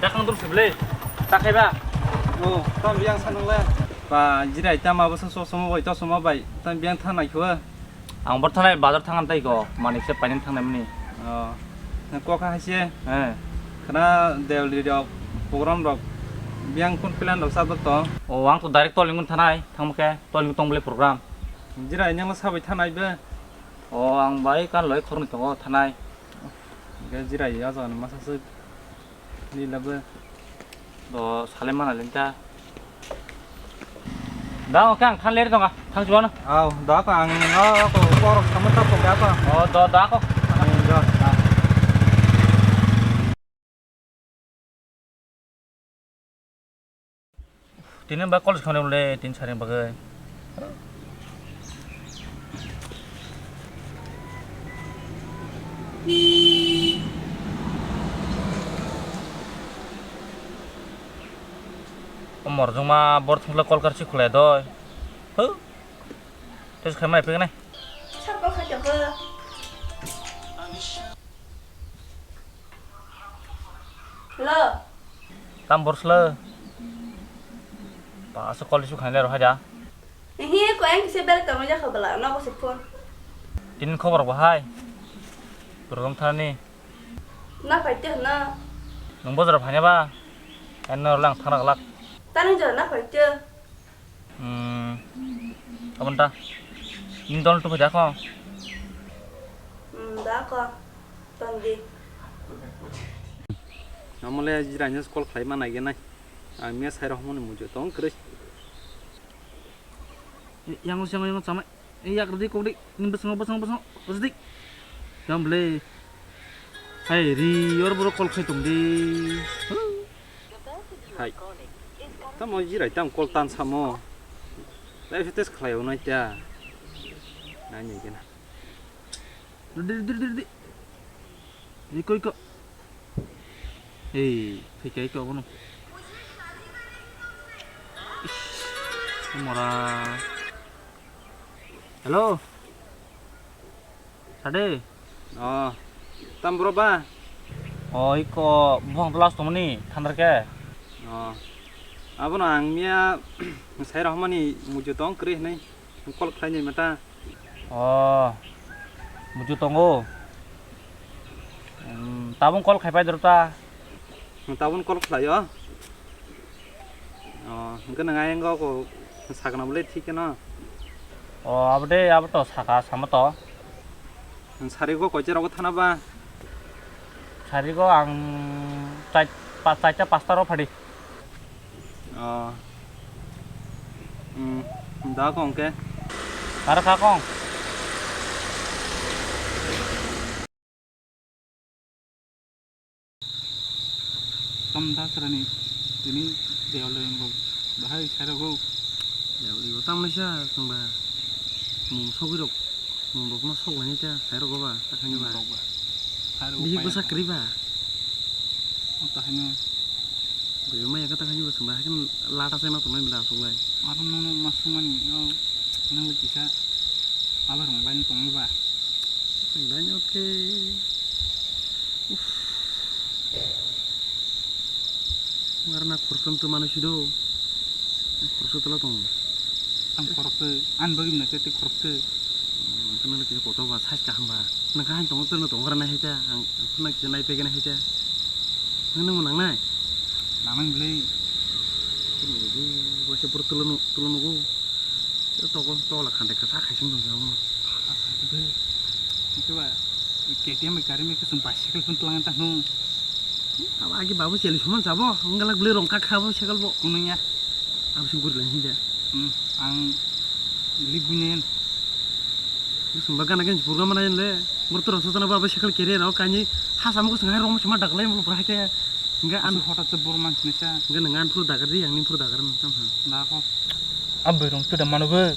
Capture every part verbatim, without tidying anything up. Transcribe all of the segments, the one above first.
Yakang dur sibli. Takhai ba? O, tam biyang sanang le. Ba, jirai tam abo sa so somo bai, to somo bai. Tam biyang thanai khua. Ang bor thanai bazar thangan tai ko, manik se painin thangnai mani. O, na kok ha se. He. Khana Delhi rok, program rok. Biyang kun plan rok sa to. O, ang to direct tol ingun thanai, thangma khe tol ingun tong bole program. Jirai nyang sabai thanai be. O, ang bai kan loi khorni tongo thanai. Ge jirai ya jan masa se. Ni labe. Do sale mana lenta. Da, o kang than ler tonga, thang chuan. Au, da ka ang, o, ko, ko, rok sama ta ko ga ka. O, do, da ko. Ang, da. Tini ba college khani le tin sari bagwi. O morjong ma bor thungla call karchi khulai doi. Huh? Tes khai mai peknai. Sab call khai toko. Hello. Tam borslo. Ba, asa call issue khainai rw hai da. Hi, ko ang kisa bel tamo ja khabala, na ko se phone. Tinin khobor bo hai. Kurung thani. Na phai te na. Nung bojra phai na ba. Enno lang thang lak. Tani ja na phai te. Hmm. Abon ta. Ning don tu phai da kho. Hmm, da kho. Ton di. Amole jiranya call khlai ma nai genai. Ang miya sai rok mani mujo tong kre. Yang yang yang sama. Yak redi kok di. Ni besang besang besang. Redi. Yang beli. Hai ri yor bro call khai tong di. Hai. Tamo jirai tam call tan samo. Lai fites khlai unai ta. Nai ni gena. Redi redi redi redi. Iko iko. Ei, thai kai ko bono. Ish, mora. Hello. Sade. Oh, tam bro ba? Oh, iko buphang tola tongmani thandar khe. Oh. Abono ang miya sai rohmani mujo tong kri hinai call khlai nai mata. Oh. Mujo tongo. Hmm, tabung call khai pai doro ta. Tabung call khlai o. Oh, hwnkhe nang ayang go ko sakna bole thik no. Oh, abo de, abo to saka sama to. Sari go koicha rogo thana ba? Sari go ang chai, pa, chaita pasta ro phadi. Oh. Hmm, da ko hwnkhe. Aro kha kong. Tam da srani tini Dewal Dewal rok bahai sai rok o. Dewal Dewal tam naisa chwng ba mung sogwi rok mung rok no sok lainai ta sai rok o ba ta khaini ba. Mung rok ba. Sai rok o bihik bwsa kwrwi ba. O ta haino. Bwrwi maya khe ta khaini ba chwng ba hai kheno lata sai ma tongnai da aswk lai. Aro nono ma swngmani o nang le kisa abar rong bai tongwi ba. Ang bai no khe. Uff. Warna khoroksa to mano sido. Khoroksa tola tongo. Ang khoroksa, ang bagwi mwnai tei khoroksa. Ang khana kisa kotor ba, size kaham ba. Nang kha ang tongo, tei no tongo rana hai ta. Ang khana kisa nai pegena hai ta. Nang nang nangnai. Nangnai bwlai. Waisa pura tulo nugo. Toko tola khande kasa khaising tong jabo. Asa khe. Keba K T M gari me kusum bicycle pun tlang ta nu. Aba agi babu cheli suman jabo. Unggalak beli rongka khabo cycle bo. Kunung ya. Abo sing guri lain hinja. Hmm, ang lik bunyen. Kusum ba gana gen program mana le. Murtu rasa tana babu cycle kere rao kani. Hasam kusung hai rong sama daklai mo bra ke. Enggak anu. Hotat se bor mang sinisa. Enggak nang an phuru dagar di, ang ni phuru dagar nang tam ha. Na ko. Aboi rong tu da mano bo.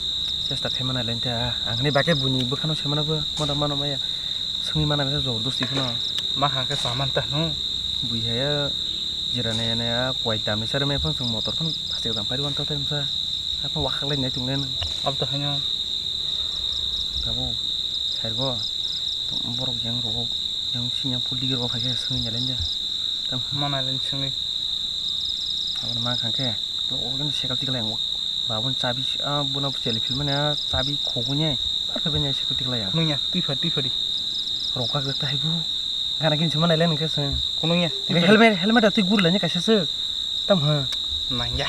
Chesta khaimana lenta. Ang ni bake buni bwkhano semana bo. Moda mano maya. Sungwi mana mesa jor dosti phano. Ma ha ke saman ta no. Bui ha ya. Jira ne ne ya. Kwai tam ni sare me phano sung motor phano plastic dam pari wan ta ta msa. Apa wak lai nai tung len. Ab to haino. Tabo. Sai go. Borok yang rok. Yang sing yang puli rok ha ke sungwi na lenta. Tam. Mana len sungwi. Ano ma khang khe, to o khe cycle tiklai ang. Babun chabi, ah, bono cheli philmani, ah, chabi khogwi nai, bar phaibai nai cycle tiklai ang. Nungya, twi pha, twi pha di. Rok kak tai bu. Gana gini chuma nai le nung khe se. Kunungya, twi Nge pha di. Helmet, helmet twi guri lai nai kaisa se. Tam ha. Nangya.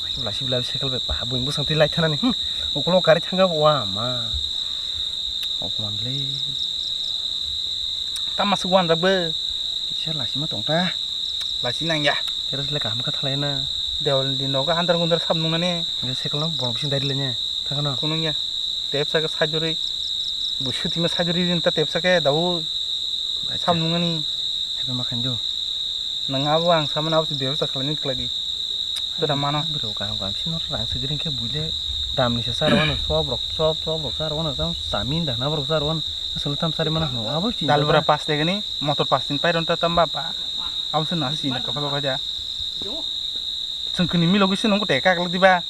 Ai, bwla si bwla cycle bai pa, buing bwsang twi lai thanani. Hmm. Ukolo gari thanga wa ma. Okoman le. Tam masuk wan rak be. Kisa lasi ma tong ta. Lasi nangya. Terus le kaham kha thalai na. Dewal ni nogo andar gundar sab nung nani. Nge cycle no bolong bising dari le ne. Thang no. Kunungya. Tepsa khe sajori. Busu tima sajori din ta tepsa khe dau. Acha. Sab nung nani. Hai ma khan do. Nang abo ang samani abo se bebasta khlaini khlai di. Jota mano. Bwrwi kaham kaham sino rang se gring khe buile dam ni se sar wano chop rok chop chop rok sar wano tam chamin da na borok sar wano aswk tam sari mano hwnwi abo chinta Dal bura ta. Pas tegani motor pas tin pairon ta tam ba ba. Abo se na se chinta kaphal khaja. Chwng kini milo gwi se nungko te kak diba.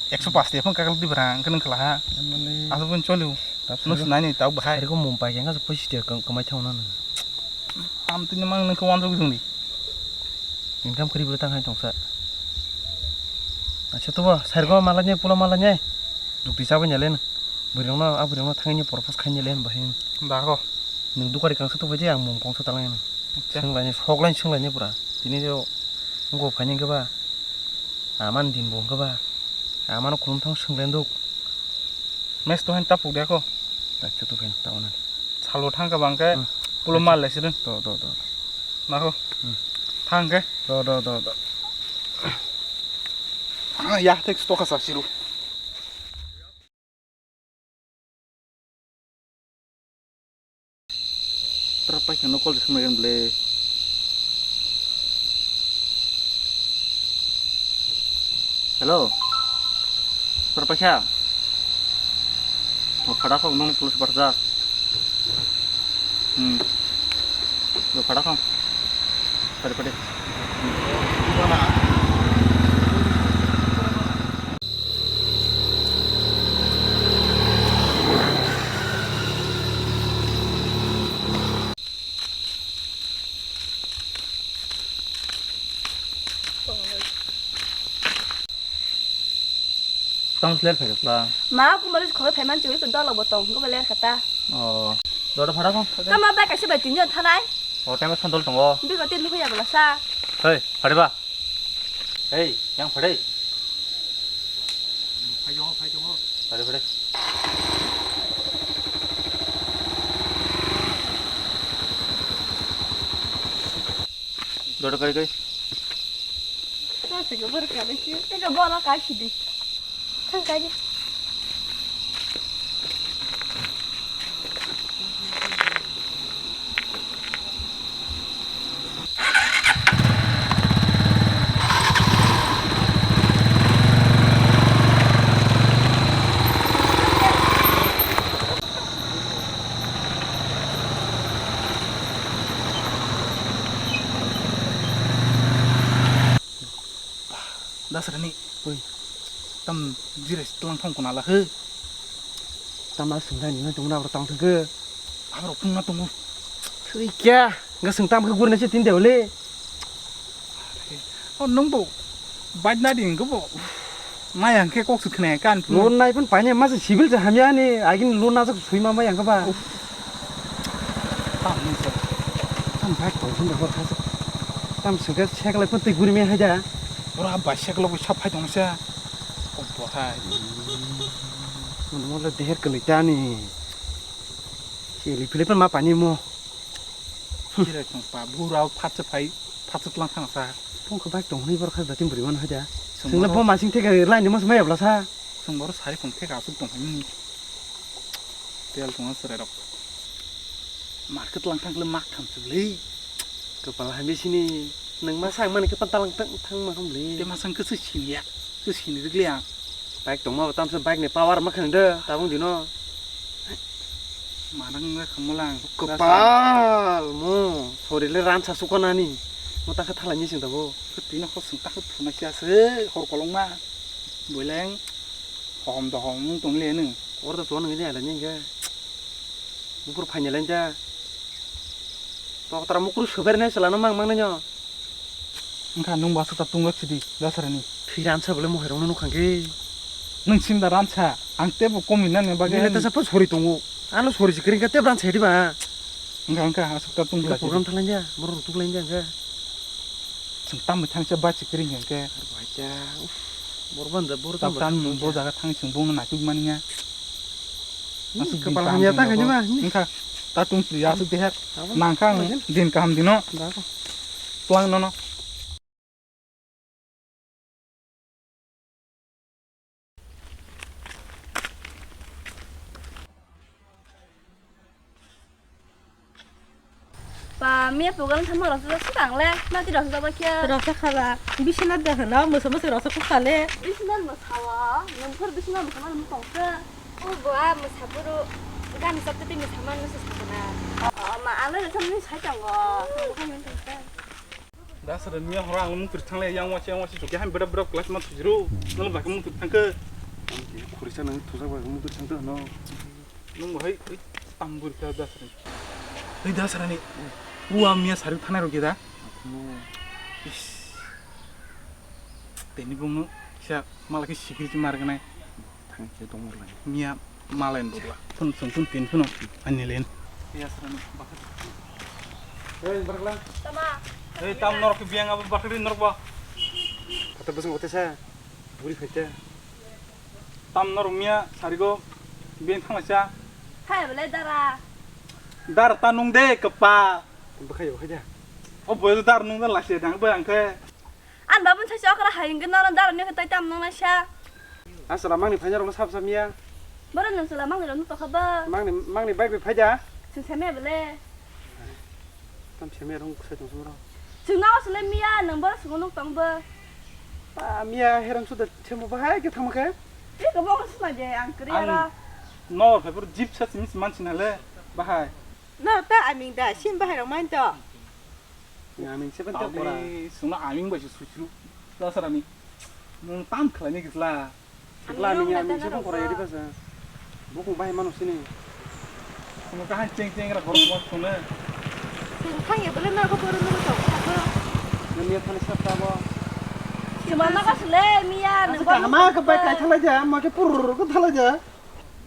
Ekso pas te phang kak diba rang khe nung khala ha. Mane Abo pun choliu. Tap Nus sari nani tau bahai. Sari ko mum pai khe nga se poichi te kamai thang nang. Am tini mang nung ko wan rok jung di. Income kwrwi bwrwi tang hai tongsa. Acha to bo, sairgo mala nyai, pula mala nyai. Dukti chabai nyalen. Bwrwino, a bwrwino thangni propose khaini len bahai. Dago. Nwng dukari kangsa to baje ang mum kongsa talang. Acha. Swnglai ni, sok lain swnglai ni pura. Tini jo ngo phaini kaba. Aman din bo kaba. Amano khulum thang swnglai duk. Mes to hain tapuk de ko. Acha to phain ta ona. Salo thang ka bang khe Hmm. Pulo Acha. Mal lai sirun. Do, do, do, do. Nako. Hmm. Thang khe. Do, do, do, do. Ah, ya, tek stoka sa siru. Tra paikha no call rwkha nai ble. Hello. Tra paikha. O phada kok nung plus barja. Hmm. Lo phada kok. Pade pade. Tamo sler phai kha. Ma kumari khoro phai man churi ko dolo bo tong go ler khata. Oh. Doro phara kho. Tamo bai kaisa bai tinjon thanai. Oh, tamo sandal tongo. Bi ko tin huya bla sa. Hei, phare ba. Hei, yang phare. Phai tongo, phai tongo. Phare, phare. Doro kari kai. Sa se go bar kari ki. Ega bola kai sidi. Thang kai di. Dasrani. Oi. Tam jire tlang thong kona la he. Tama sungdani na tong na tang thang ke. Aborok phungna tongo. Thwi kya? Ga sung tam khe gurina se tin de ole. O nung bo bike na ding go bo. Maya hwnkhe kok su khne kan phung. Lon nai phun paine ma se civil se hamya ni agin lon na jak sui ma maya hwnkhe ba. Tam ni se. Tam bike ko hin da hor kha se. Tam se ga cycle phun tei guri me hai da. Ora bicycle bo sap phai tong se. Kok bo hai. Mun mo le deher kwlwi ta ni. Sili philip ma pani mo. Chirai thong pa bura phatsa phai phatsa tlang thang sa. Phung khe bike tong hwnwi borok kha datim bwrwi mano haja. Chwng Chwng le bo- bo masing theka line ni mos maya bla sa. Chwng boro sari phung theka asuk tong hwnwi. Tel tong chirai rok. Market lang thang le mak tham chwlei. Kapal hambi sini nang ma sang mani khe pantalang tang thang ma kham le. Te masang khe sini ya. Sini rikli ang. Bike tongma bo tamsa bike ni power ma khang de tabung dino. Manang wngkha mulang. Kapal mo sori le ran sa suka nani. Mo ta kha thala ni sing tabo. Twi no khosong ta kha thuna sia se hor kolong ma. Boileng hom do hom tong le nung. Or da chuan ngi ala ni ga. Mukur phaini lain ja. To tara mukur suber ne sala no mang mang ne nyo. Wngkha nwng bo aswk ta tungwk sidi, Dasarani. Thwi ransa bole mohai rokno nukha khe. Nwng sim da ransa, ang tebo komi nani bagwi. Nini tesa po sori tongo. Ano sori se kring khe tebo ransa diba. Wngkha, wngkha, aswk ta tungwk sidi. Program thalanja, borok rok tuklanja wngkha. Chwng tamni thangsa bachi kring khe. Bacha, uff, borok banda, borok tamo. Tam bo jaga thang chwng bongno naitugmani ya. Aswk din kaham hamya ta khaini ba. Wngkha, ta tungsi aswk deher. Nangkha ang din kaham dino. Twlang nono. Ba, miya program thangma rok swk swkang le, mati rok swk ba khe. Rok swk khala, bisina de hano, moso moso rok swk kha le. Bisina mosa o, nwng phur bisina mosa ma nwng tong khe. O bo a mosa buru, gani chapte tei mosa ma nwng se sakana. O ma, ano le thang nwng sai tongo. Nwng bukhang nwng tong khe. Da sara miya horo ang mung twi thang le, yang wasi, yang wasi chukya, ham beda beda class ma thujuru, nwng ba mung twi thang khe. Khurisa nwng thujak ba mung twi thang khe hano. Nwng bo hai, oi, tambur kha Dasarani. Oi Dasarani. Ua miya sari thanai rok da. Is. Teni bung no kisa mala khe sikri chi mar gnai. Thang khe tong lai. Miya malen rok la. Phun sung phun tin phun ani len. Miya sari bakha. Ei barkla. Tama. Ei tam norok biang abo bakri norok ba. Kata bosong ote sa. Buri khaite. Tam norok miya sarigo ben thanglaisa. Thai bole dara. Dar ta nung de kapa. Bwkhai bwkhai da. O boy dar nung da lasia dang ba ang khe. An babun sai okra hai ngi nono dar ni khatai tam nung laisa. Asala mangni phaina rok sab sab miya. Boro nung sala mangni rok nung tokha ba. Mangni mangni bike bai phaida. Sing seme bole. Tam seme rong kusai tong sumro. Sing no sele miya nung boro sung nung tong ba. Pa miya herang suda. Chemo bahai khe thangma khe? Tei kwbangma swnai de ang kwrwi aro. Ang nor phai phuru jeep sa simi se mansi nale bahai. No ta aming da sim bahai rok man to. Aming se ban to pora. Sungna aming bai se suchru. Dasarani. Nwng tam khlai ni gisla. Sikla aming aming se ban pora yari basa. Bukung bahai mano sini. Sungna kahai cheng cheng ra borok borok sungna. Sing thang ye bele na ko boro no to ko. Nang ye thani sab tabo. Sima na ka sele miya. Asa ka ma ka bai kai thalai ja, ma ke pur ko thalai ja.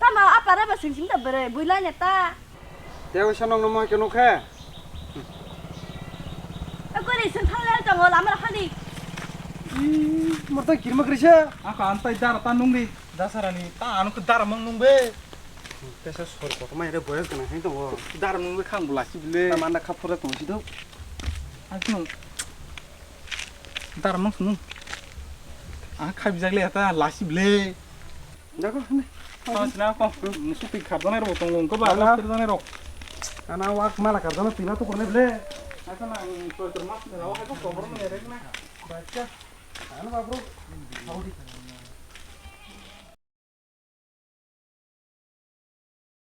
Tama apa ra ba sing sing da bere, builai ne ta. Te wisa nong no ma ke no khe. Ako ni sing thang le tong la mara khani. Ih, morta kirma krisa. Aka antai dar ta nung di. Dasarani ta anu ko dar mang nung be. Tesa sor kotor mai re boyes kana hai tongo. Dar nung be khang bula si bile. Tama anda khap phura tong si do. Aku dar mang sunu. Ah, khai bijak le ta lasi bile. Jago ne. Tama sina ko. Musu pi khap dana ro tongo ko ba. Ana. Khap dana ro. Ana wak mala kar dana pila to korne bile. Asa na ko termas na wa ko ko bor ne re na. Bacha. Ano ba bro. Saudi.